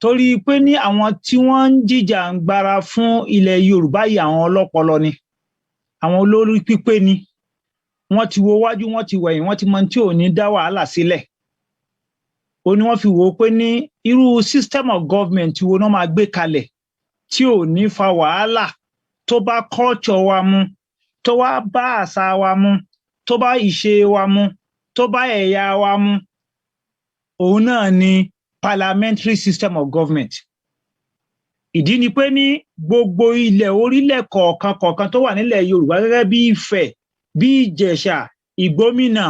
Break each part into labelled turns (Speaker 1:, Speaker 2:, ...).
Speaker 1: Torí pé ní àwọn tí wọ́n ń jìjàǹgbara fún ilẹ̀ Yorùbá yìí, àwọn ọlọ́pọlọ ni, àwọn olórí pípé ni. Wọ́n ti wo wájú, wọ́n ti wẹ̀yìn, wọ́n ti mọ tí ò ní dá wàhálà sílẹ̀. Ó ní wọ́n fi wò ó pé ní irú system of government wo náà máa gbé kalẹ̀ tí ò ní fa wàhálà, tó bá culture wa mu, tó wá bá àṣà wa mu, tó bá ìṣe wa mu, tó bá ẹ̀yà wa mu. Òun náà ni parliamentary system of government. Ìdí ni pé ní gbogbo ilẹ̀ orílẹ̀ kọ̀ọ̀kan kọ̀ọ̀kan tó wà nílẹ̀ Yorùbá, gẹ́gẹ́ bí Ifẹ̀, bí Ìjẹ̀ṣà, Ìgbómìnà,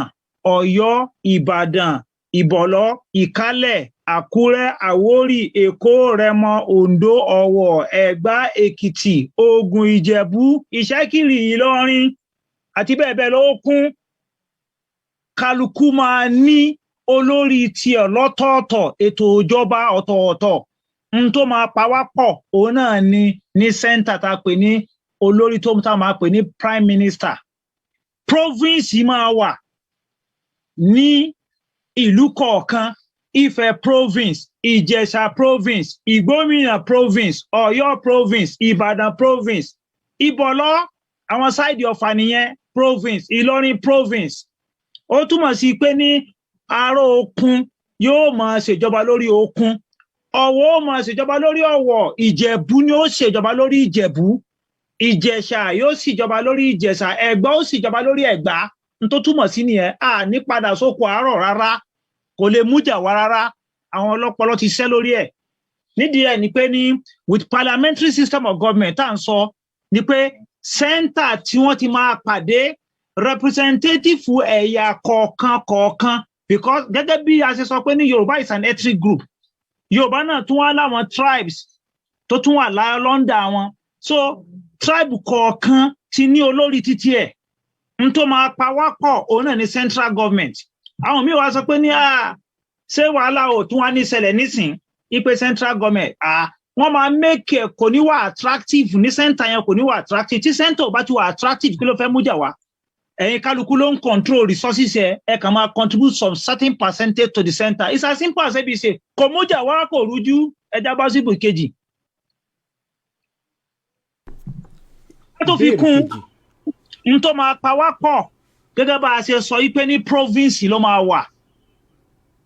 Speaker 1: Ọ̀yọ́, Ìbàdàn, Ìbọ̀lọ́, Ìkálẹ̀, Àkúrẹ́, Àwórì, Èkó, Rẹ́mọ, Oǹdó, Ọ̀wọ̀, Ẹ̀gbá, Èkìtì, Ògùn, Ìjẹ̀bú, Ìṣẹ́kìrì, Ìlọrin àti bẹ́ẹ̀ bẹ́ẹ̀ lọ, ó kún. Kálukú máa ní olórí tiẹ̀ lọ́tọ̀ọ̀tọ̀, ètò ìjọba ọ̀tọ̀ọ̀tọ̀. N tó máa pa wá pọ̀, òun náà ni ní center tá a pè ní olórí tó tá a máa pè ní prime minister. Province máa wà ní ìlú kọ̀ọ̀kan: Ifẹ̀ province, Ìjẹ̀ṣà province, Ìgbómìnà province, Ọ̀yọ́ province, Ìbàdàn province, Ìbọ̀lọ́, àwọn side Ọ̀fà nìyẹn, province, Ìlọrin province. Ó túmọ̀ sí pé ní ará Òkun yóò máa ṣèjọba lórí Òkun, Ọ̀wọ̀ ó máa ṣèjọba lórí Ọ̀wọ̀, Ìjẹ̀bú ni ó ṣèjọba lórí Ìjẹ̀bú, Ìjẹ̀ṣà yóò ṣèjọba lórí Ìjẹ̀ṣà, Ẹ̀gbá ó ṣèjọba lórí Ẹ̀gbá. N tó túmọ̀ sí nìyẹn. A ní padà sóko àárọ̀ rárá, kò lè mújà wá rárá. Àwọn ọlọ́pọlọ ti ṣẹ́ lórí ẹ̀. Nídìí ẹ̀ ni pé ní with parliamentary system of government tá à ń sọ ni pé center tí wọ́n ti máa pàdé representative ẹ̀yà kọ̀ọ̀kan kọ̀ọ̀kan, because gẹ́gẹ́ bí a ṣe sọ pé ní Yorùbá is an ethnic group, Yorùbá náà tún wá láwọn tribes tó tún wà l'under wọn. So tribe kọ̀ọ̀kan ti ní olórí títí ẹ̀. N tó máa pa wá pọ̀, òun náà ní central government. Àwọn míì wá sọ pé ní ṣé wàhálà ò tún wá ní ṣẹlẹ̀ nísìn ipe central government wọ́n máa make ẹ̀ kò ní wà attractive ní center yẹn, kò ní wà attractive. Tí center ò bá ti wà attractive, kí ló fẹ́ mú jà wá? Ẹ̀yin kálukú ló ń control resources ẹ̀, ẹ kàn máa contribute some certain percentage to the center. It's as simple as ABC. Kò mú jà wá, kò rújú. Ẹja bá síbò kejì. Tó fi kún n tó máa pa wá pọ̀, gẹ́gẹ́ bá a ṣe sọ yí pé ní province ló máa wà,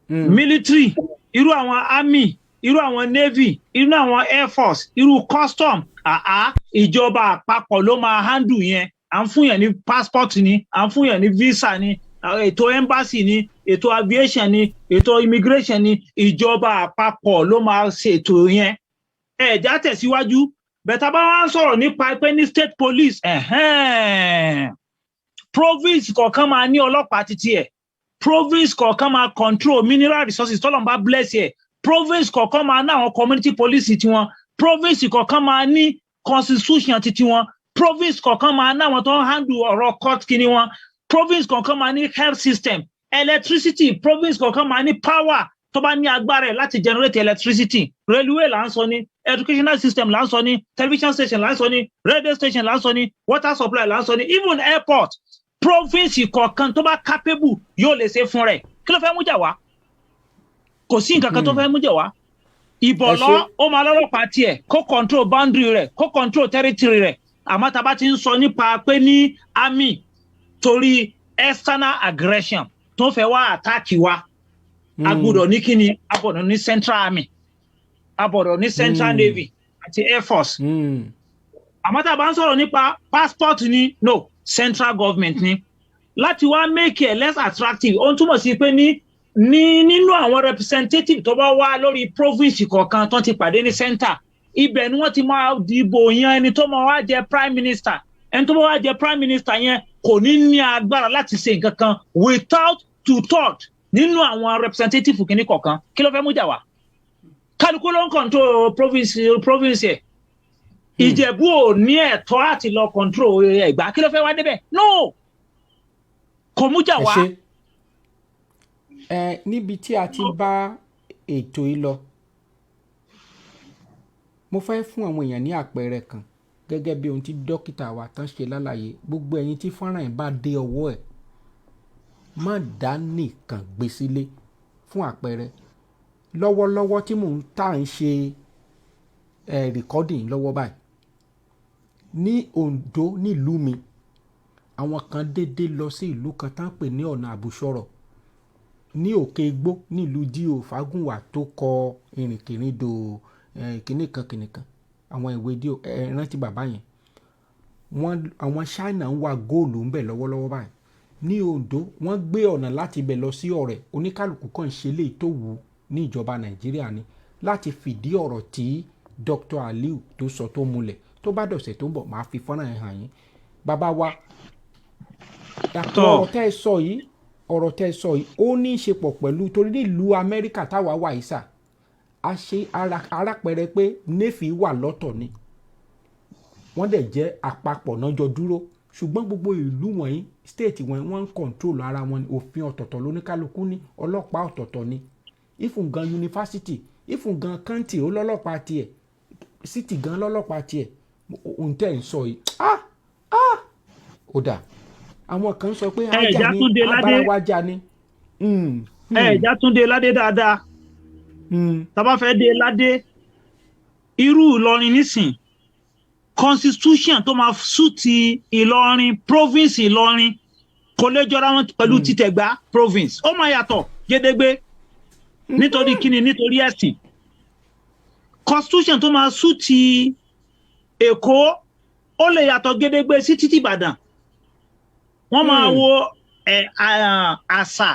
Speaker 1: military, irú àwọn army, irú àwọn navy, irú àwọn air force, irú custom, ìjọba àpapọ̀ ló máa handle yẹn. À ń fún yẹn ní passport ni, à ń fún yẹn ní visa ni, ètò embassy ni, ètò aviation ni, ètò immigration ni, ìjọba àpapọ̀ ló máa ṣètò yẹn. Ẹ̀já tẹ̀síwájú bẹ̀tà bá wá ń sọ̀rọ̀ nípa pé ní state police, province kọ̀ọ̀kan máa ní ọlọ́pàá títí ẹ̀, province kọ̀ọ̀kan máa control mineral resources tọ́lọ́run bá bless ẹ̀, province kọ̀ọ̀kan máa ní àwọn community police tiwọn, province kọ̀ọ̀kan máa ní constitution titi wọn, province kọ̀ọ̀kan máa ní àwọn tó ń handle ọ̀rọ̀ court kìíní wọn, province kọ̀ọ̀kan máa ní health system, electricity, province kọ̀ọ̀kan máa ní power tó bá ní agbára ẹ̀ láti generate electricity, railway là ń sọ ní, educational system là ń sọ ní, television station là ń sọ ní, radio station là ń sọ ní, water supply là ń sọ ní, even airport. Province kọ̀ọ̀kan tó bá capable yóò lè ṣe fún rẹ̀. Kí ló fẹ́ mú jà wá? Kò sí nǹkan kan tó fẹ́ mú jà wá. Ìbọ̀lọ́, ó máa lọ́lọ́pàá tiẹ̀ kó control boundary rẹ̀, kó control territory rẹ̀. Àmọ́ tá a bá ti ń sọ nípa pé ní army, torí external aggression tó fẹ́ wá attack wa, a gbọ́dọ̀ ní kíni? A gbọ́dọ̀ ní central army, a gbọ́dọ̀ ní central navy àti air force. Àmọ́ tá a bá ń sọ̀rọ̀ nípa passport ni, no, central government ni. Láti wá make it less attractive, ó ń túmọ̀ sí pé ní nínú àwọn representative tó bá wá lórí province kọ̀ọ̀kan tó ti pàdé ní center, ibẹ̀ ni wọ́n ti máa dìbò yan ẹni tó máa wá jẹ prime minister. Ẹni tó bá wá jẹ prime minister yẹn kò ní ní agbára láti ṣe nǹkan kan without two third nínú àwọn representative kìíní kọ̀ọ̀kan. Kí ló fẹ́ mú jà wá? Kálukú ló ń control province ẹ̀. Ìjẹ̀bú ò ní ẹ̀tọ́ àti lọ control Ẹ̀gbá. Kí ló fẹ́ wá débẹ̀? No, kò mú jà wá.
Speaker 2: Ẹ níbi tí a ti bá ètò yìí lọ, mo fẹ́ fún àwọn èèyàn ní àpẹẹrẹ kan gẹ́gẹ́ bí ohun tí dókítà wa tán ṣe lálàyé. Gbogbo ẹ̀yin tí fọ́nrán yìí bá dé ọwọ́ ẹ̀, má dá nìkan gbé sílé. Fún àpẹẹrẹ, Lọ́wọ́lọ́wọ́ tí mò ń tà ń ṣe recording lọ́wọ́ báyìí ní Ondo nílùú mi, àwọn kan dédé lọ sí ìlú kan tán pè ní ọ̀nà àbùsọ̀rọ̀ ní Òkè Igbó nílùú D.O. Fágúnwà tó kọ ìrìnkèrindò kìnnì kan kìnnì kan, àwọn ìwé D.O. Ẹ rántí bàbá yẹn. Wọ́n àwọn China ń wa góòlù ń bẹ̀ lọ́wọ́lọ́wọ́ báyìí ní Ondo. Wọ́n gbé ọ̀nà láti ibẹ̀ lọ sí Ọ̀rẹ́. Oníkálukú kan ń ṣe léyìí tó wù ú ní ìjọba Nàìjíríà ni láti fìdí ọ̀rọ̀ tí Dr. Aliu tó sọ tó múlẹ̀. Tó bá dọ̀sẹ̀ tó ń bọ̀, máa fi fọ́nrán ẹ̀ hàn yín, bàbá wa. Dàpọ̀ ọ̀rọ̀ tẹ́ ẹ sọ yìí, ó ní í ṣe pọ̀ pẹ̀lú torí nílùú Amẹ́ríkà táwa wà yìí sà, a ṣe arápẹrẹ pé Navy wà lọ́tọ̀ ni, wọ́n dẹ̀ jẹ́ àpapọ̀ náà jọ dúró. Ṣùgbọ́n gbogbo ìlú wọ̀nyí, state wọ̀nyí, wọ́n ń control ara wọn ni. Òfin ọ̀tọ̀ọ̀tọ̀ lóníkálukú ní, ọlọ́pàá ọ̀tọ̀ọ̀tọ̀ ni, even gan yunifásitì, even gan county ó lọ́lọ́pàá tiẹ̀, city gan lọ́lọ́pàá tiẹ̀. Ohun tẹ́ ń sọ yìí, ah ah, ó dà. Àwọn kan sọ pé ajá ni agbára wa jà ni.
Speaker 1: Ẹ ẹ̀já Túndé ládé dáadáa. Tá bá fẹ́ dé ládé, irú Ìlọrin nísìn, constitution tó máa suit Ìlọrin, province Ìlọrin, kò lè jọra wọn pẹ̀lú títẹ̀gbá province. Ó máa yàtọ̀ gédégbé. Nítorí kíni? Nítorí ẹ̀sìn. Constitution tó máa suit Èkó, ó lè yàtọ̀ gédégbé sí títí Ìbàdàn. Wọ́n máa wo àṣà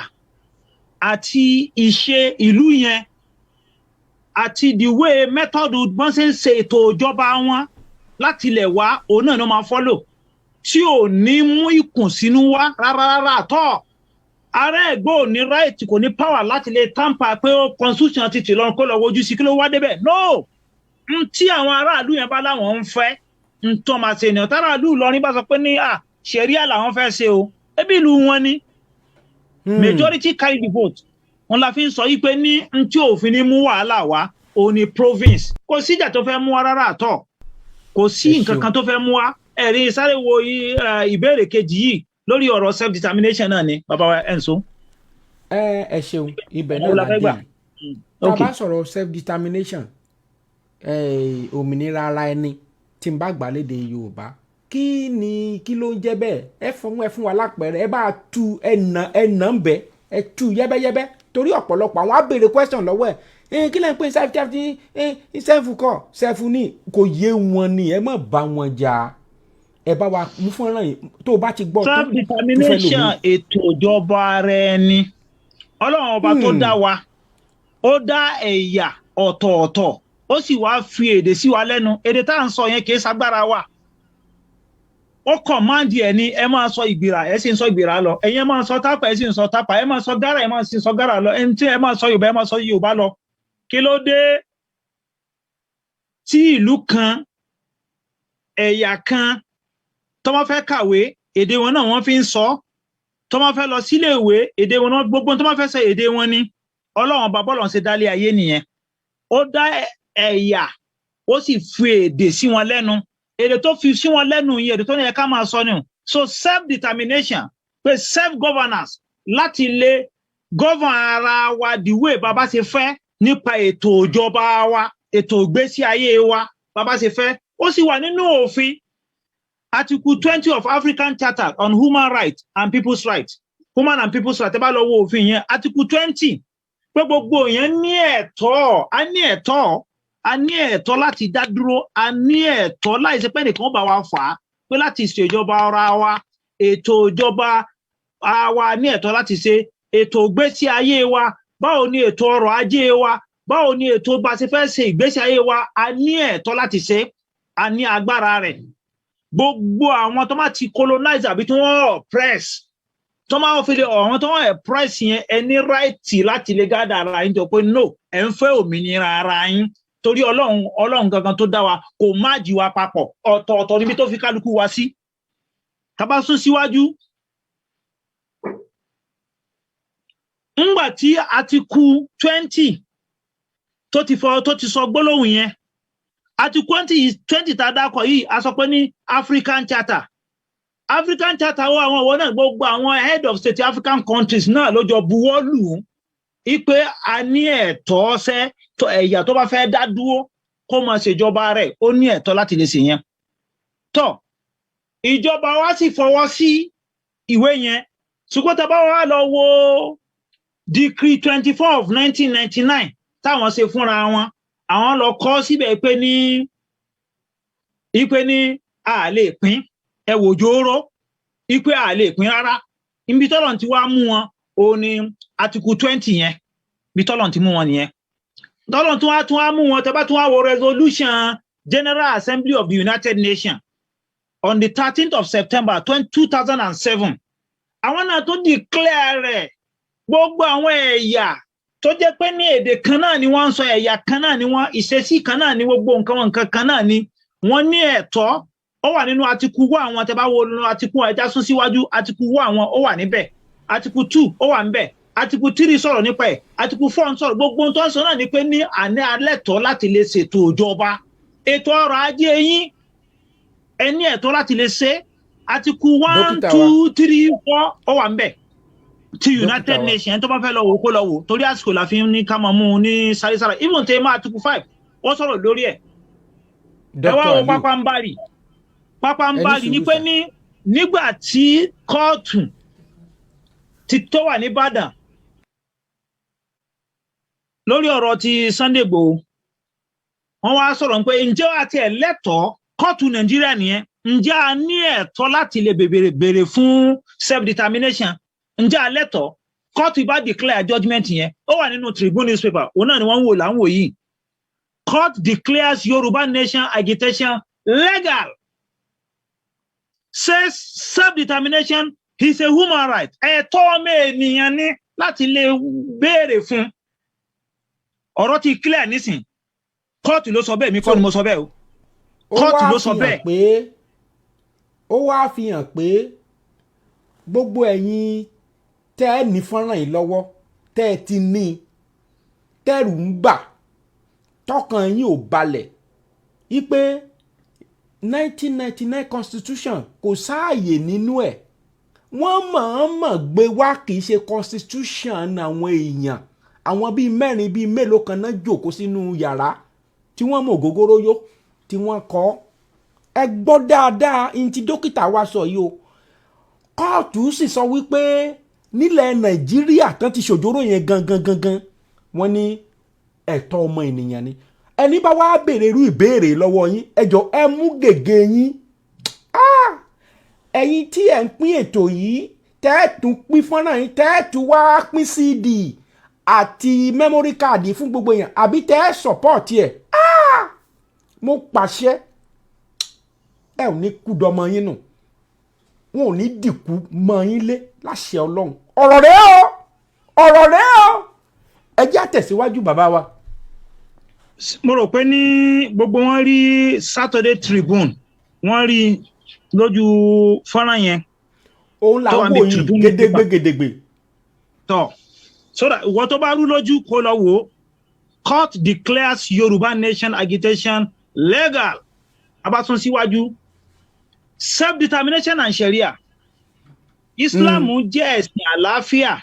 Speaker 1: àti ìṣe ìlú yẹn àti the way method bọ́n ṣe ń ṣe ètò ìjọba wọn láti ilẹ̀ wá, òun náà ni wọ́n máa follow, tí ò ní mú ìkùnsínú wá rárá rárá àtọ́. Ará Ẹ̀gbọ́n ò ní right, kò ní power láti lè tamper pé ó constitution ti tìlọrin, kó lọ wojú sí kí ló wá débẹ̀. No, n tí àwọn aráàlú yẹn bá láwọn ń fẹ́, n tó máa ṣe ènìyàn. Táráàlú Ìlọrin bá sọ pé ní à ṣẹ̀ríà làwọn fẹ́ ṣe o, ebi ìlú wọn ni. Majority carry the vote. Wọn la fi ń sọ yí pé ní n tí òfin ní mú wàhálà wá, òun ni province. Kò síjà tó fẹ́ mú wa rárá àtọ̀, kò sí nǹkan kan tó fẹ́ mú wa. Ẹ̀rí sáré wo ìbéèrè kejì yìí lórí ọ̀rọ̀ self determination náà ni, bàbá wa, ẹ̀ ń so.
Speaker 2: Ẹ ẹ ṣeun, ibẹ̀ náà la dé. Tá a bá sọ̀rọ̀ self determination, òmìnira ara ẹni, tí n bá gbà lédè Yorùbá, kí ni, kí ló ń jẹ́ bẹ́ẹ̀? Ẹ fún wa lápẹẹrẹ, ẹ bá tu, ẹ nà, ẹ nà ń bẹ, ẹ tu yẹ́bẹ́yẹ́bẹ́, torí ọ̀pọ̀lọpọ̀ àwọn á béèrè question lọ́wọ́ ẹ̀. Kí lẹ́yìn pé self self kọ́ self ní kò yé wọn ni. Ẹ má bá wọn jà, ẹ bá wa mú fọ́nrán yìí tó o bá ti gbọ́.
Speaker 1: Self determination, ètò ìjọba ara ẹni. Ọlọ́run Ọba tó dá wa, ó dá ẹ̀yà ọ̀tọ̀ọ̀tọ̀, ó sì wá fi èdè sí wa lẹ́nu. Èdè tá à ń sọ yẹn kì í ṣagbára wa. Ó command ẹ̀ ní ẹ máa sọ Ìgbìrà, ẹ sì ń sọ Ìgbìrà lọ. Ẹ̀yin ẹ máa sọ Tápà, ẹ sì ń sọ Tápà. Ẹ máa sọ Gárà, ẹ máa sì ń sọ Gárà lọ. Ẹni tí ẹ máa sọ Yorùbá, ẹ máa sọ Yorùbá lọ. Kí ló dé tí ìlú kan, ẹ̀yà kan, tó bá fẹ́ kàwé, èdè wọn náà wọ́n fi ń sọ? Tó bá fẹ́ lọ sílé ìwé, èdè wọn náà. Gbogbo tó bá fẹ́ sọ, èdè wọn ni. Ọlọ́run Ọba bọ́lọ̀ ń ṣe dálé ayé nìyẹn. Ó dá ẹ̀yà, ó sì fi èdè sí wọn lẹ́nu. Èdè tó fi sí wọn lẹ́nu yìí, èdè tó ní ẹ ká máa sọ ni. So self determination pé self governance, láti lè govern ara wa the way bàbá ṣe fẹ́ nípa ètò ìjọba wa, ètò ìgbésí ayé wa, bàbá ṣe fẹ́. Ó sì wà nínú òfin, Article 20 of African Charter on Human Rights and People's Rights, Human and People's Rights. Ẹ bá lọ wo òfin yẹn, Article 20, pé gbogbo yẹn ní ẹ̀tọ́, a ní ẹ̀tọ́, a ní ẹ̀tọ́ láti dá dúró, a ní ẹ̀tọ́ láì ṣe pé ẹnìkan bá wa fà á, pé láti ṣèjọba ara wa, ètò ìjọba wa, ní ẹ̀tọ́ láti ṣe ètò ìgbésí ayé wa. Báwo ni ètò ọrọ̀ ajé wa? Báwo ni ètò bá ṣe fẹ́ ṣe ìgbésí ayé wa? A ní ẹ̀tọ́ láti ṣe, a ní agbára rẹ̀. Gbogbo àwọn tó máa ti colonize àbí tí wọ́n oppress, tó máa fi lè àwọn tó wọ́n oppress yẹn, ẹ ní right láti lè gather ara yín jọ pé no, ẹ ń fẹ́ òmìnira ara yín, torí Ọlọ́run, Ọlọ́run gangan tó dá wa kò má jí wa papọ̀. Ọ̀tọ̀ọ̀tọ̀ níbi tó fi kálukú wa sí. Tá bá sún síwájú, ńgbà tí Article 20 tó ti fọ, tó ti sọ gbólóhùn yẹn, Article 20 tá a dákọ̀ yìí, a sọ pé ní African Charter, African Charter wo àwọn ìwọ náà, gbogbo àwọn head of state African countries náà ló jọ buwọ́ lù ú. Ipe a ní ẹ̀tọ́ sẹ́ ẹ̀yà tó bá fẹ́ dá dúró kó máa ṣèjọba rẹ̀, ó ní ẹ̀tọ́ láti lè ṣe yẹn. Tọ́ ìjọba wa sì fọwọ́ sí ìwé yẹn, ṣùgbọ́n tá a bá wá lọ wo Decree 24 of 1999 táwọn ṣe fúnra wọn, àwọn lọ kọ síbẹ̀ pé ní ipe ní a lè pín, ẹ wò jòòrò, ipe a lè pín rárá. Ibi tọ́lọ̀ ti wá mú wọn, òun ni Article 20 yẹn. Ibi tọ́lọ̀ ti mú wọn nìyẹn. Tọ́lọ̀ tún wá mú wọn, tẹ́ bá tún wá wo resolution General Assembly of the United Nations on the 13th of September 2007, àwọn náà tún declare rẹ̀. Gbogbo àwọn ẹ̀yà tó jẹ́ pé ní èdè kan náà ni wọ́n ń sọ, ẹ̀yà kan náà ni wọ́n, ìṣesí kan náà ni gbogbo nǹkan wọn, nǹkan kan náà ni wọ́n ní ẹ̀tọ́. Ó wà nínú Article 1 àwọn. Tẹ́ bá wo nínú Article 1, ẹja sún síwájú, Article 1 àwọn, ó wà níbẹ̀. Article 2, ó wà níbẹ̀. Article 3 sọ̀rọ̀ nípa ẹ̀. Article 4 ń sọ̀rọ̀. Gbogbo ohun tó ń sọ náà ni pé ní àní alẹ́tọ̀ọ́ láti lè ṣètò ìjọba, ètò ọrọ̀ ajé yín, ẹ ní ẹ̀tọ́ láti lè ṣe. Article 1,
Speaker 2: Dókítà wa.
Speaker 1: 2, 3, 4, ó wà níbẹ̀ ti United
Speaker 2: wa.
Speaker 1: Nations. Tó bá fẹ́ lọ wò, kó lọ wò, torí àsìkò la fi ń ní ká máa mú un ní sáré-sáré. Even tẹ máa Article 5, wọ́n sọ̀rọ̀ lórí ẹ̀. Ẹ wá
Speaker 2: Dr.
Speaker 1: wo
Speaker 2: Aliu.
Speaker 1: Pápánbárì, pápánbárì
Speaker 2: Ẹni
Speaker 1: ni
Speaker 2: sùúrù
Speaker 1: pé
Speaker 2: sà.
Speaker 1: ní nígbà tí kóòtù ti tó wà nìbàdàn lórí ọ̀rọ̀ ti Sunday Igboho, wọ́n wá sọ̀rọ̀ pé ǹjẹ́ àti ẹ̀ lẹ́tọ̀ọ́, kóòtù Nàìjíríà nìyẹn, ǹjẹ́ a ní ẹ̀tọ́ láti lè béèrè fún self determination? Ǹjẹ́ a lẹ́tọ̀ọ́? Kóòtù bá declare judgement yẹn. Ó wà nínú Tribune newspaper, òun náà ni wọ́n ń wò là ń wò yìí. Court declares Yoruba nation agitation legal, says self-determination is a human right. Ẹ̀tọ́ ọmọ ènìyàn ní láti lè béèrè fún. Ọ̀rọ̀ ti clear nísìn. Kóòtù ló sọ bẹ́ẹ̀, mi kọ́ ni mo sọ bẹ́ẹ̀ o.
Speaker 2: Ó
Speaker 1: Kóòtù
Speaker 2: wá
Speaker 1: ló sọ
Speaker 2: fi hàn
Speaker 1: bẹ́ẹ̀.
Speaker 2: pé ó wá fi hàn pé gbogbo ẹ̀yin tẹ́ ẹ ní fọ́nrán yìí lọ́wọ́, tẹ́ ẹ ti ní, tẹ́rù ń bà, tọkàn yín ò balẹ̀ wípé 1999 constitution kò sáàyè nínú ẹ̀, wọ́n mọ̀ọ́mọ̀ gbé wá, kì í ṣe constitution àwọn èèyàn. Àwọn bíi mẹ́rin, bíi mélòó kan náà jókòó sínú yàrá tí wọ́n mọ̀ ògógóró yó tí wọ́n kọ́. Ẹ gbọ́ dáadáa ní ti dókítà wa sọ yìí o. Kóòtù sì sọ wípé nílẹ̀ Nàìjíríà tán ti ṣòjóró yẹn gangan gangan, wọ́n ní ẹ̀tọ́ ọmọ ènìyàn ni. Ẹni bá wá béèrè irú ìbéèrè lọ́wọ́ yín, ẹ jọ̀ọ́, ẹ mú gègé yín. Ah! Ẹ̀yin tí ẹ̀ ń pín ètò yìí, tẹ́ ẹ̀ tún pín fọ́nrán yín, tẹ́ ẹ̀ tún wá pín CD àti memory card fún gbogbo èèyàn, àbí tẹ́ ẹ̀ support ẹ̀. Ah! Mo pàṣẹ, ẹ ò ní kú dọmọ yín nù, wọn ò ní dìkú mọ́ yín lé láṣẹ Ọlọ́run. Ọ̀rọ̀ rẹ o, ọ̀rọ̀ rẹ o. Ẹ jẹ́ àtẹ̀síwájú, bàbá wa.
Speaker 1: Mo rò pé ní gbogbo wọn rí Saturday Tribune, wọ́n rí lójú fọ́nrán yẹn.
Speaker 2: Òun là
Speaker 1: Tó
Speaker 2: ń
Speaker 1: wà
Speaker 2: wò
Speaker 1: ní
Speaker 2: yìí.
Speaker 1: Tribune.
Speaker 2: Gédégbé gédégbé.
Speaker 1: Tọ so that ìwọ tó bá rú lójú, kó lọ wò ó. Court declares Yorùbá nation agitation legal. Abatún síwájú, self-determination and Sharia. Islam jẹ́ ẹ̀sìn àlàáfíà.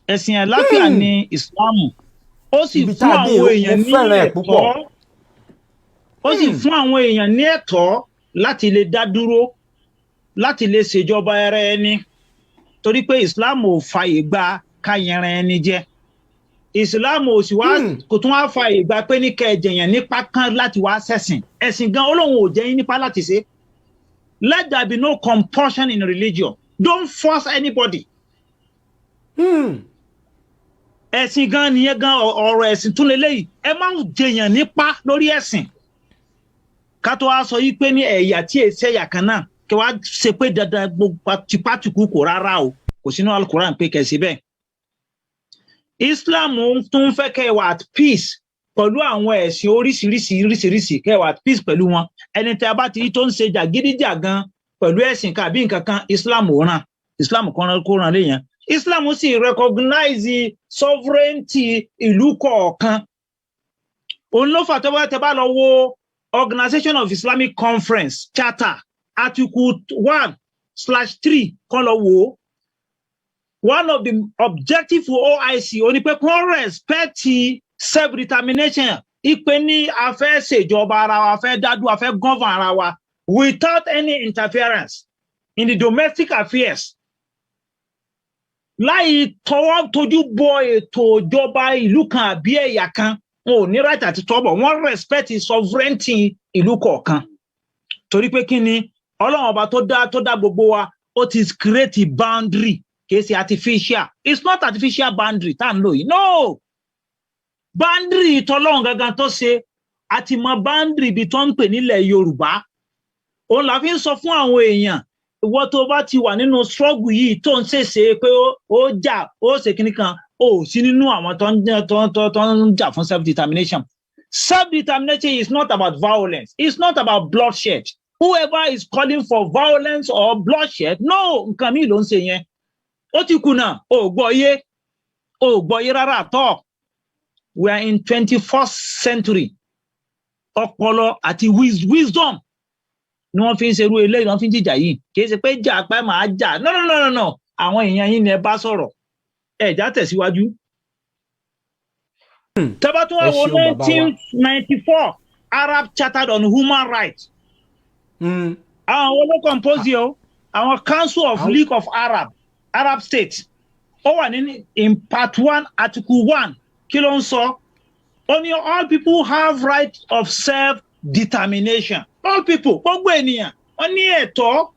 Speaker 1: Ẹ̀sìn àlàáfíà ni Islam. Ó sì
Speaker 2: Ibi
Speaker 1: fún
Speaker 2: tá a dé,
Speaker 1: àwọn èèyàn
Speaker 2: mo
Speaker 1: ní
Speaker 2: fẹ́ràn ẹ̀ púpọ̀.
Speaker 1: ẹ̀tọ́. Ó sì fún àwọn èèyàn ní ẹ̀tọ́ láti lè dá dúró, láti lè ṣèjọba ara ẹni, torí pé Islam ò fààyè gba ká yẹran ẹni jẹ. Islam ò sì wá kò tún wá fààyè gba pé ní kẹ́ ẹ jẹyàn nípa kan láti wá ṣẹ̀sìn. Ẹ̀sìn gan Ọlọ́run ò jẹ́ yín nípa láti ṣe. Let there be no compulsion in religion. Don't force anybody. Ẹ̀sìn gan nìyẹn gan. Ọ̀rọ̀ ẹ̀sìn tún lélẹ́yìí, ẹ má jẹyàn nípa lórí ẹ̀sìn, ká tó wá sọ yìí pé ní ẹ̀yà tí èsì ẹ̀yà kan náà kí wàá ṣe pé dandan gbogbo tipátìkù kò rárá o. Kò sínú Alukuran pé kẹsì bẹ́ẹ̀. Islam tún fẹ́ kẹ́ ẹ wà at peace pẹ̀lú àwọn ẹ̀sìn oríṣiríṣi oríṣiríṣi, kẹ́ ẹ wà at peace pẹ̀lú wọn. Ẹni tí a bá ti rí tó ń ṣe jàgídíjàgan pẹ̀lú ẹ̀sìn kan àbí nǹkan kan, Islam ò ràn, Islam kan kó ràn léèyàn. Islam sì recognize sovereignty ìlú kọ̀ọ̀kan. Òun ló fà tó bá tẹ bá lọ wo Organization of Islamic Conference Charter, Article 1/3 kan, lọ wò ó. One of the objective for OIC ó ní pé kí wọ́n respect self-determination, ìpè ní a fẹ́ ṣèjọba ara wa, a fẹ́ dádúró, a fẹ́ govern ara wa without any interference in the domestic affairs, láì tọwọ́ tójú bọ ètò ìjọba ìlú kan àbí ẹ̀yà kan. Wọn ò ní right àti tọ́bọ̀. Wọ́n respect sovereignty ìlú kọ̀ọ̀kan, torí pé kí ni? Ọlọ́run Ọba tó dá gbogbo wa, ó ti create boundary. Kì í ṣe artificial, it's not artificial boundary tá à ń lò yìí, no. Boundary tọlọ́run gangan tó ṣe, àti mọ boundary ibi tó ń pè nílẹ̀ Yorùbá. Òun la fi ń sọ fún àwọn èèyàn, ìwọ tó bá ti wà nínú struggle yìí, tó ń ṣèṣe pé ó jà, ó ṣe kíní kan, ó sí nínú àwọn tó ń jà fún self determination. Self determination is not about violence, it's not about bloodshed. Whoever is calling for violence or bloodshed, no, nǹkan míì ló ń ṣe yẹn. Ó ti kùnà, ó gbọ́ yé, ó gbọ́ yé rárá àtọ́. We are in 21st century. Ọpọlọ àti wisdom ni wọ́n fi ń ṣerú eléyìí, wọ́n fi ń jìjà yìí. Kì í ṣe pé jà pé màá jà. No, no, no, no, no. Àwọn èèyàn yín ni ẹ bá sọ̀rọ̀. Ẹ já tẹ̀síwájú. Tẹ́bá tún wá
Speaker 2: Ẹ
Speaker 1: wo
Speaker 2: ṣeun, bàbá wa.
Speaker 1: 1994 Arab Charter on Human Rights. Àwọn wo ló compose yìí o? Àwọn Council of League of Arab States. Ó wà ní in part 1, article 1. Kí ló ń sọ? Ó ní all people have right of self-determination. All people, gbogbo ènìyàn, wọ́n ní ẹ̀tọ́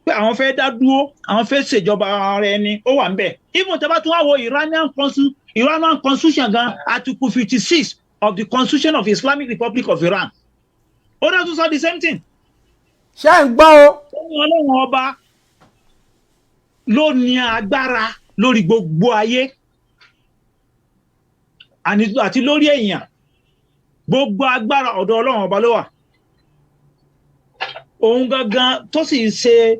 Speaker 1: pé àwọn fẹ́ dá dúró, àwọn fẹ́ ṣèjọba ara ẹni. Ó wà ń bẹ̀. Even tẹ́ bá tún wá wo Iranian constitution gan, article 56 of the Constitution of Islamic Republic of Iran, ó dẹ̀ tún sọ the same thing.
Speaker 2: Ṣé ń gbọ́ o?
Speaker 1: Ó ní Ọlọ́run Ọba ló ní agbára lórí gbogbo ayé àti lórí èèyàn. Gbogbo agbára, ọ̀dọ̀ Ọlọ́run Ọba ló wà. Òun gangan tó sì ṣe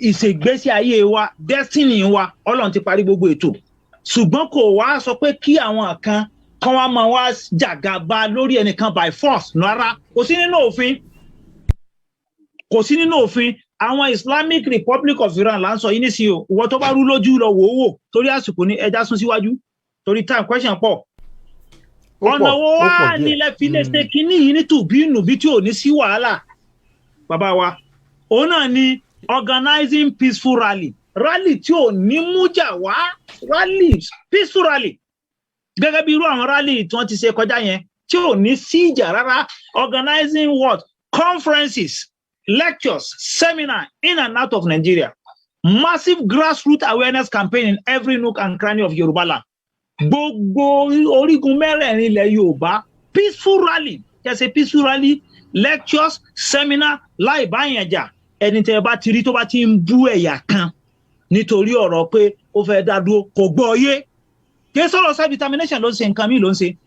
Speaker 1: ìṣègbésí ayé wa, destiny wa, Ọlọ́run ti parí gbogbo ètò, ṣùgbọ́n kò wá sọ pé kí àwọn kan kan wá máa wá jàgàba lórí ẹnìkan by force rárá. Kò sí nínú òfin, kò sí nínú òfin. Àwọn Islamic Republic of Iran là ń sọ yìí nísìnyí o. Ìwọ tó bá rú lójú, lọ wò ó wò. Torí àsìkò ní, ẹja sún síwájú torí time. Question pọ̀.
Speaker 2: Ó pọ̀,
Speaker 1: Ọ̀nà wo
Speaker 2: ó
Speaker 1: wá
Speaker 2: pọ̀ díẹ̀.
Speaker 1: nílẹ̀ fi lè ṣe kínní yìí ní tùbínùbí tí ò ní sí wàhálà, bàbá wa? Òun náà ni organizing peaceful rally, rally tí ò ní mújà wá, rally, peaceful rally, gẹ́gẹ́ bí irú àwọn rally tí wọ́n ti ṣe kọjá yẹn, tí ò ní sí ìjà rárá. Organizing what? Conferences, lectures, seminar in and out of Nigeria, massive grassroots awareness campaign in every nook and cranny of Yorùbá land, gbogbo orígun mẹ́rẹ̀ẹ̀rin ilẹ̀ Yorùbá. Peaceful rally, kẹsẹ̀ peaceful rally, lectures, seminar, láì bá yẹn jà. Ẹni tẹ́ ẹ bá ti rí tó bá ti ń bú ẹ̀yà kan nítorí ọ̀rọ̀ pé ó fẹ́ dá dúró, kò gbọ́ yé. Kì í sọ̀rọ̀ self determination ló ń ṣe, nǹkan míì ló ń ṣe.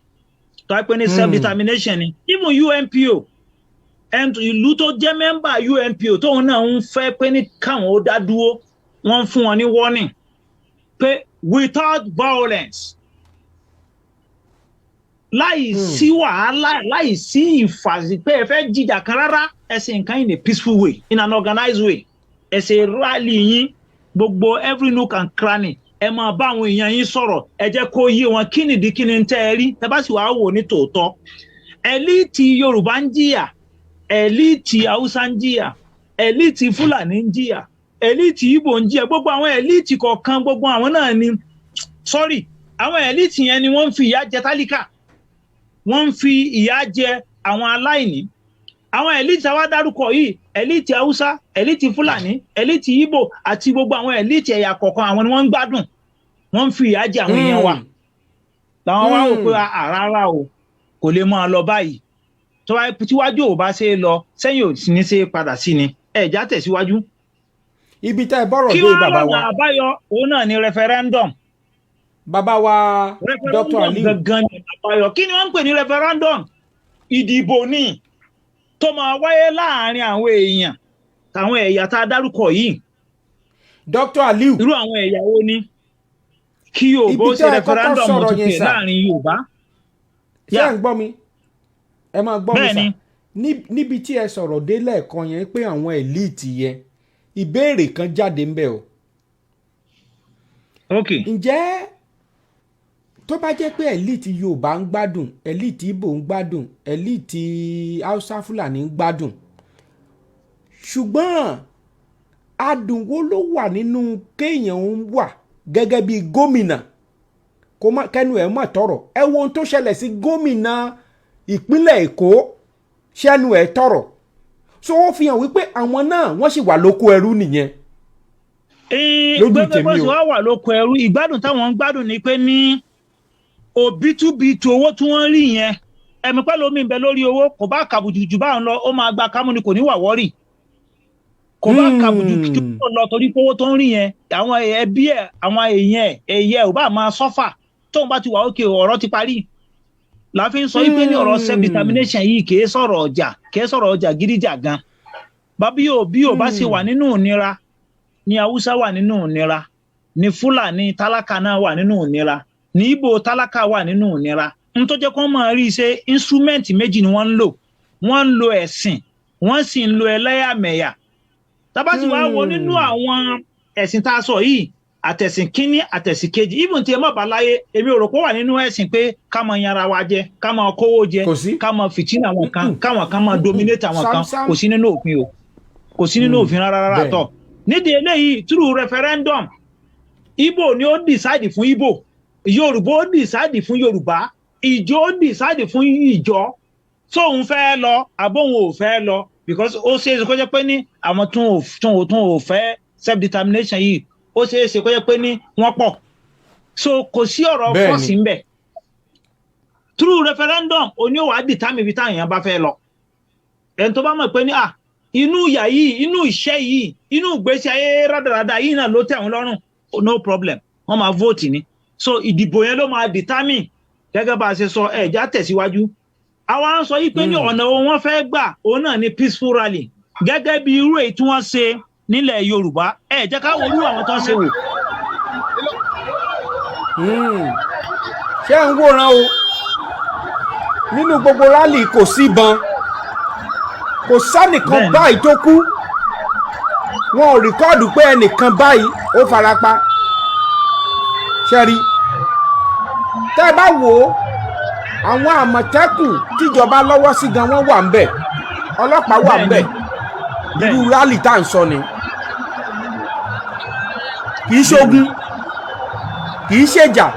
Speaker 1: Tó wáá pé ní self determination ni, even UNPO, ìlú tó jẹ́ member UNPO tóun náà ń fẹ́ pé ní káwọn ó dá dúró, wọ́n ń fún wọn ní warning pé without violence, láì sí wàhálà, láì sí ìfàsí pé ẹ fẹ́ jìjà kan rárá, ẹ ṣe nǹkan in a peaceful way, in an organized way. Ẹ ṣe rally yín, gbogbo every nook and cranny, ẹ máa bá àwọn èèyàn yín sọ̀rọ̀, ẹ jẹ́ kó yé wọn kí nìdí, kí ni tẹ́ ẹ rí. Tẹ́ bá sì wàá wò ní tòótọ́, elite Yorùbá ń jìyà, elite Haúsá ń jìyà, elite Fúlàní ń jìyà, elite Ìgbò ń jìyà, gbogbo àwọn elite kọ̀ọ̀kan, gbogbo àwọn náà ni, sorry, àwọn elite yẹn ni wọ́n ń fi ìyà jẹ tálíkà, wọ́n ń fi ìyà jẹ àwọn aláìní. Àwọn elite àwa dárúkọ yìí, elite Haúsá, elite Fúlàní, elite Ìgbò àti gbogbo àwọn elite ẹ̀yà kọ̀ọ̀kan, àwọn ni wọ́n ń gbádùn, wọ́n ń fi ìyà jẹ àwọn èèyàn wa. Làwọn wá wò pé rárá o, kò lè máa lọ báyìí. Tó bá tíwájú ò bá ṣe é lọ sẹ́yìn, ò sì ní ṣe é padà sí ni. Ẹ̀já tẹ̀síwájú.
Speaker 2: Ibi tá ẹ bọ́rọ̀
Speaker 1: Kí
Speaker 2: dé,
Speaker 1: wọ́n
Speaker 2: bàbá
Speaker 1: lọ́nà
Speaker 2: wa,
Speaker 1: àbáyọ, òun náà ni referendum.
Speaker 2: Bàbá wa Dr.
Speaker 1: Referendum
Speaker 2: Aliu.
Speaker 1: gangan ni àbáyọ. Kí ni wọ́n ń pè ní referendum? Ìdìbò ní tó máa wáyé láàrin àwọn èèyàn, àwọn ẹ̀yà tá a dárúkọ yìí.
Speaker 2: Dr. Aliu.
Speaker 1: Irú àwọn ẹ̀yà wo ni? Kí Yorùbá
Speaker 2: Ibi
Speaker 1: ó ṣe
Speaker 2: tẹ́ ẹ kọ́kọ́
Speaker 1: referendum
Speaker 2: sọ̀rọ̀
Speaker 1: ti
Speaker 2: yẹn
Speaker 1: pè
Speaker 2: sà.
Speaker 1: láàrin Yorùbá.
Speaker 2: Ṣé ẹ̀ ń gbọ́ mi? Ẹ máa gbọ́ mi
Speaker 1: Bẹ́ẹ̀
Speaker 2: sà.
Speaker 1: ni.
Speaker 2: Níbi tí ẹ sọ̀rọ̀ dé lẹ́ẹ̀kan yẹn pé àwọn elite yẹn, ìbéèrè kan jáde ńbẹ̀ o.
Speaker 1: Ok.
Speaker 2: Ǹjẹ́ tó bá jẹ́ pé elite Yorùbá ń gbádùn, elite Ìgbò ń gbádùn, elite Haúsá Fúlàní ń gbádùn, ṣùgbọ́n adùn wo ló wà nínú kéèyàn ń wà gẹ́gẹ́ bí gómìnà, kó má kẹ́nu ẹ̀ mọ̀ tọrọ? Ẹ wo ohun tó ṣẹlẹ̀ sí gómìnà ìpínlẹ̀ Èkó, ṣẹ́nu ẹ̀ tọrọ? So ó fi hàn wípé àwọn náà wọ́n sì wà lóko ẹrú nìyẹn. Lójú
Speaker 1: gbogbo
Speaker 2: tèmi
Speaker 1: bó
Speaker 2: o.
Speaker 1: ṣe wá wà lóko ẹrú, ìgbádùn táwọn ń gbádùn ni pé ní òbítúbitù owó tí wọ́n rí yẹn, ẹ̀mí pẹ́lú omi ń bẹ lórí owó, kò bá kàbùjù jù báwọn lọ, ó máa gba kámú ni, kò ní wà worry. Kò bá kàbùjù jù lọ, torí pé owó tó ń rí yẹn, àwọn ẹbí ẹ̀, àwọn èèyàn ẹ̀, èyẹ ò bá máa suffer, tóun bá ti wà ókè, ọ̀rọ̀ ti parí. La fi ń sọ wípé ní ọ̀rọ̀ self determination yìí kìí sọ̀rọ̀ ọjà, kìí sọ̀rọ̀ ọjà gídíjà gan. Bábí yóò bí yóò bá ṣe wà nínú ìnira ní Haúsá wà nínú ìnira, ní Fúlàní tálákà náà wà nínú ìnira, ní Ìgbò tálákà wà nínú ìnira. N tó jẹ́ kó máa rí i ṣe, instrument méjì ni wọ́n ń lò. Wọ́n ń lo ẹ̀sìn, wọ́n sì ń lo ẹlẹ́yàmẹ̀yà. Tá bá sì wá wo nínú àwọn ẹ̀sìn tá a sọ yìí, àtẹ̀sìn kínní, àtẹ̀sìn kejì, even tí ẹ má bá láyé, èmi ò rò pé ó wà nínú ẹ̀sìn pé ká máa yanra wa jẹ, ká máa kówó jẹ,
Speaker 2: Kò sí.
Speaker 1: ká máa fìtínà àwọn kan, káwọn kan máa dominate àwọn kan.
Speaker 2: Sam, Sam.
Speaker 1: Kò sí nínú òfin o, kò sí nínú òfin rárá rárá. Tọ̀ nídìí eléyìí, through referendum, Ìgbò ni ó decide fún Ìgbò, Yorùbá ó decide fún Yorùbá, Ìjọ ó decide fún Ìjọ, tóun fẹ́ lọ àbóun ò fẹ́ lọ, because ó ṣeé ṣe kó jẹ́ pé ní àwọn tó ò fẹ́ self determination yìí, ó ṣeé ṣe kó jẹ́ pé ní wọ́n pọ̀. So kò sí ọ̀rọ̀ force ńbẹ̀. Through referendum, oní ò wá determine ibi táwọn èèyàn bá fẹ́ lọ. Ẹni tó bá mọ̀ pé ní à inú ìyà yìí, inú ìṣẹ́ yìí, inú ìgbésí ayé rádaràda yìí náà ló tẹ̀ wọ́n lọ́rùn, no problem, wọ́n máa vote ni. So ìdìbò yẹn ló máa determine. Gẹ́gẹ́ bá a ṣe sọ, ẹ̀já tẹ̀síwájú. Àwa ń sọ yìí pé ní ọ̀nà wo wọ́n fẹ́ gbà, òun náà ni peaceful rally, gẹ́gẹ́ bí irú èyí tí wọ́n ṣe nílẹ̀ Yorùbá. Ẹ jẹ́ ká wo irú àwọn tó ń ṣe wò.
Speaker 2: Ṣé ń wòran o? Nínú gbogbo rally, kò sí ìbọn, kò sánìkan báyìí tó kú. Wọn ò record pé ẹnìkan báyìí ó farapa. Ṣe rí, tẹ́ ẹ bá wò ó, àwọn Àmọ̀tẹ́kùn tíjọba lọ́wọ́ sí gan, wọ́n wà ń bẹ̀, ọlọ́pàá wà ń bẹ̀. Irú rally tá à ń sọ ni, kì í ṣogun, kì í ṣèjà.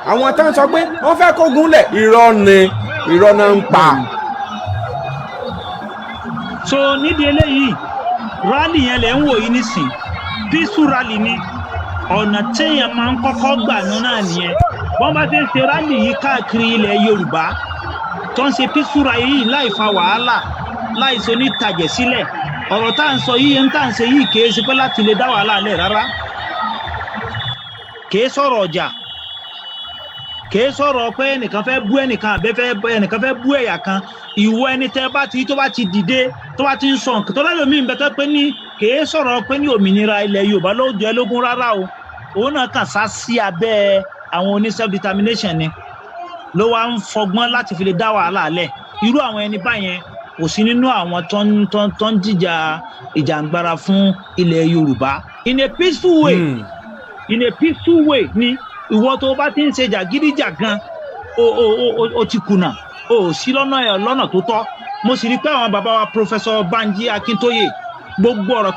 Speaker 2: Àwọn tó ń sọ pé wọ́n fẹ́ kógun lẹ̀, irọ́ ni, irọ́ náà ń pa.
Speaker 1: So nídìí eléyìí, rally yẹn lẹ̀ ń wò yìí nísìn, peaceful rally ni. Ọ̀nà téèyàn máa ń kọ́kọ́ gbà ní náà nìyẹn. Wọ́n bá ti ń ṣe rally yìí káàkiri ilẹ̀ Yorùbá, tó ń ṣe peaceful rally yìí láì fa wàhálà, láì ṣe onítàjẹ̀ sílẹ̀, ọ̀rọ̀ tá à ń sọ yìí, ń tá à ń ṣe yìí, kìí ṣe pé láti lè dá wàhálà lẹ̀ rárá. Kìí sọ̀rọ̀ ọjà, kìí sọ̀rọ̀ pé ẹnìkan fẹ́ bú ẹnìkan, àbẹ́ fẹ́ ẹnìkan fẹ́ bú ẹ̀yà kan. Ìwọ ẹni tẹ́ bá ti tó bá ti dìde, tó bá ti ń sọ nǹkan tó lẹ́lòmíì ń bẹ, tó pé ní kìí sọ̀rọ̀ pé ní òmìnira ilẹ̀ Yorùbá ló jẹ́ lógún rárá o. Òun náà kàn sá sí abẹ́ àwọn oní self determination ni, ló wá ń fọgbọ́n láti fi lè dá wàhálà lẹ̀. Irú àwọn ẹni báyẹn kò sí nínú àwọn tó ń jìjà ìjàngbara fún ilẹ̀ Yorùbá in a peaceful way. In a peaceful way ni. Ìwọ tó bá ti ń ṣe jàgídíjàgan, o ti kùnà, o ò sí lọ́nà ẹ̀, lọ́nà tó tọ́. Mo sì rí i pé àwọn bàbá wa, Professor Banji Akintoye, gbogbo ọ̀rọ̀